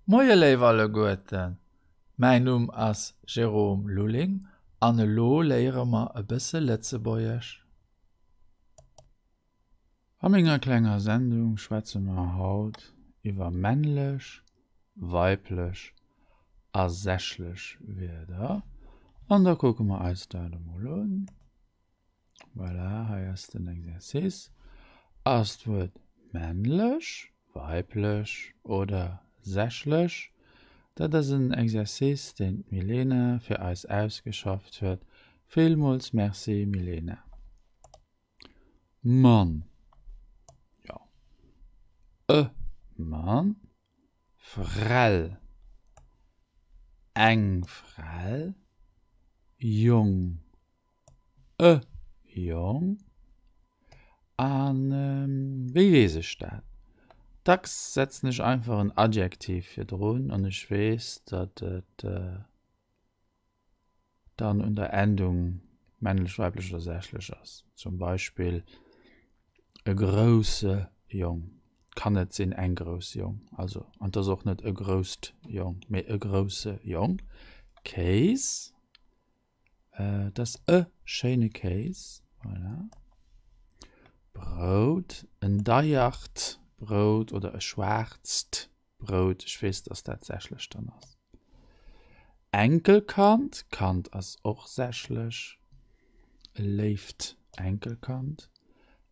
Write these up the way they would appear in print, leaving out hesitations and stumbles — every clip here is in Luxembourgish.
Moie léif alleguerten, mäin Numm ass Jérôme Lulling an elo léiere mer e bësse Lëtzebuergesch. A menger klenger Sendung schwätze mer haut iwwer männlech, weiblech a sächlech Wierder an da kucke mer eis dat emol un. Voilà, hei ass den Exercice. Ass d'Wuert männlech, weiblech oder sächlech? Dat ass en Exercice, deen d'Milena fir eis ausgeschafft huet. Villmools Merci, Milena. Mann, jo, e Mann. Frell, eng Frell. Jong. E Jong. A wéi weess ech dat? Dacks setzen ech einfach en Adjektiv virdrun an ech weess, datt et dann un der Endung männlech, weiblech oder sächlech ass. Zum Beispill e grousse Jong kann net sinn eng grouss Jong. Also, an et ass och net e grousst Jong, mee e grousse Jong. Kéis. Et ass e schéine Kéis, voilà. Brout, en deiert Brout oder e schwaarzt Brout, ech weess, dass dat sächlech dann ass. Enkelkand, Kand ass och sächlech, e léift Enkelkand.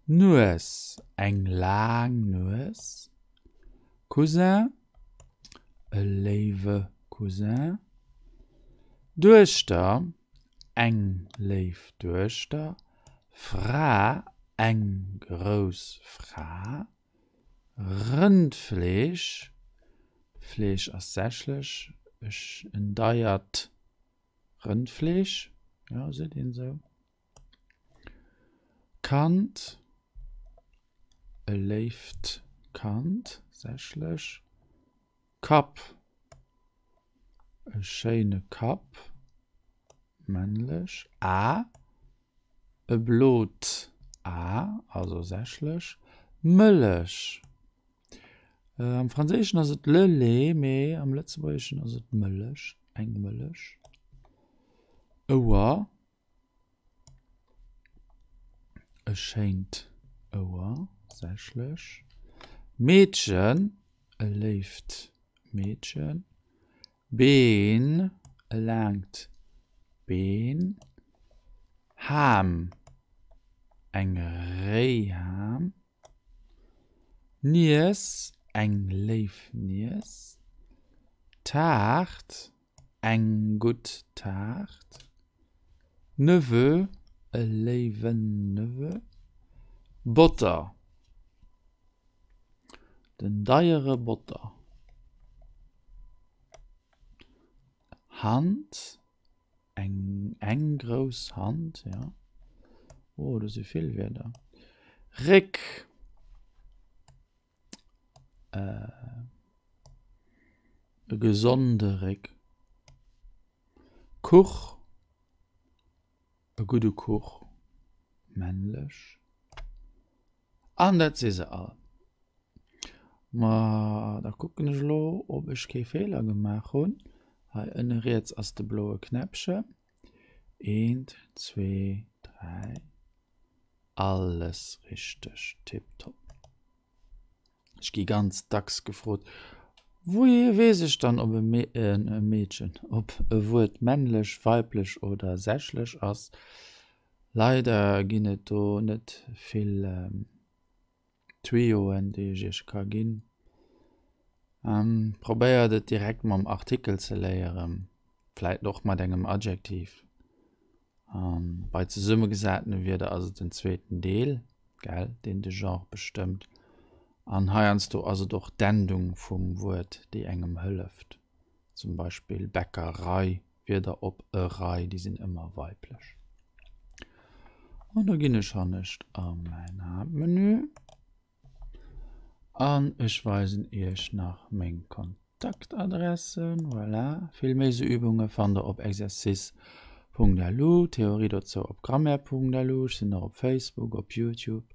Nues, eng laang Nues. Cousin, e léiwe Cousin. Duechter, eng léif Duechter. Fra, eng grouss Fra. Rëndfleesch, Fleesch ass sächlech, en deiert Rëndfleesch, jo, seet een esou. Kand, e léift Kand, sächlech. Kapp, e schéine Kapp, männlech. A, e blot A, also sächlech. Mëllech, am Franséischen ass et le lait, mee am Lëtzebuergeschen ass et Mëllech, eng Mëllech. Ouer. E schéint Ouer, sächlech. Meedchen, e léift Meedchen. Been, e laangt Been. Ham, eng Réiham. Niess, eng léif Niess. Taart, Eng gutt Taart. Neveu, e léiwen Neveu. Botter, den deiere Botter. Hand, eng eng grouss Hand, jo. Oh, do si vill Wierder. Réck. E gesonde Réck. Kuch, e gudde Kuch, männlech. An dat si se all. Ma da kucken ech elo, ob ech kee Feeler gemaach hunn. Hei ënne riets ass de bloe Knäppchen. Eent, zwee, dräi. Alles richteg, tiptop. Ech gi ganz dacks gefrot, Wouhier weess ech dann, ob e Meedchen, ob e Wuert männlech, weiblech oder sächlech ass? Leider ginn et do net vill Tuyauen, déi ech iech ka ginn. Probéiert et direkt mam Artikel ze léieren, vläit och mat engem Adjektiv. Bei zesummegesatene Wierder ass et den zweeten Deel, gell, deen de Genre bestëmmt. An heiansdo ass et och d'Endung vum Wuert, déi engem hëlleft. Zum Beispill Bäckerei, Wierder op erei, déi sinn ëmmer weiblech. An da ginn ech hannescht a mäin Haaptmenü. An ech weisen iech nach meng Kontaktadressen. Voilà. Vill méi sou Übunge fannt der op exercice.lu, Theorie dozou op grammaire.lu. Ech sinn och op Facebook, op Youtube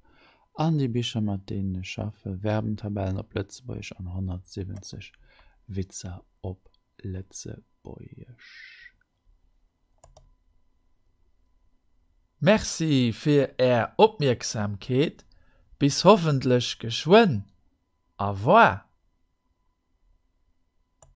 an déi Bicher mat deenen ech schaffe, Verbentabellen op Lëtzebuergesch an 170. Witzer op Lëtzebuergesch. Merci fir Är Opmierksamkeet, bis hoffentlech geschwënn. Au revoir.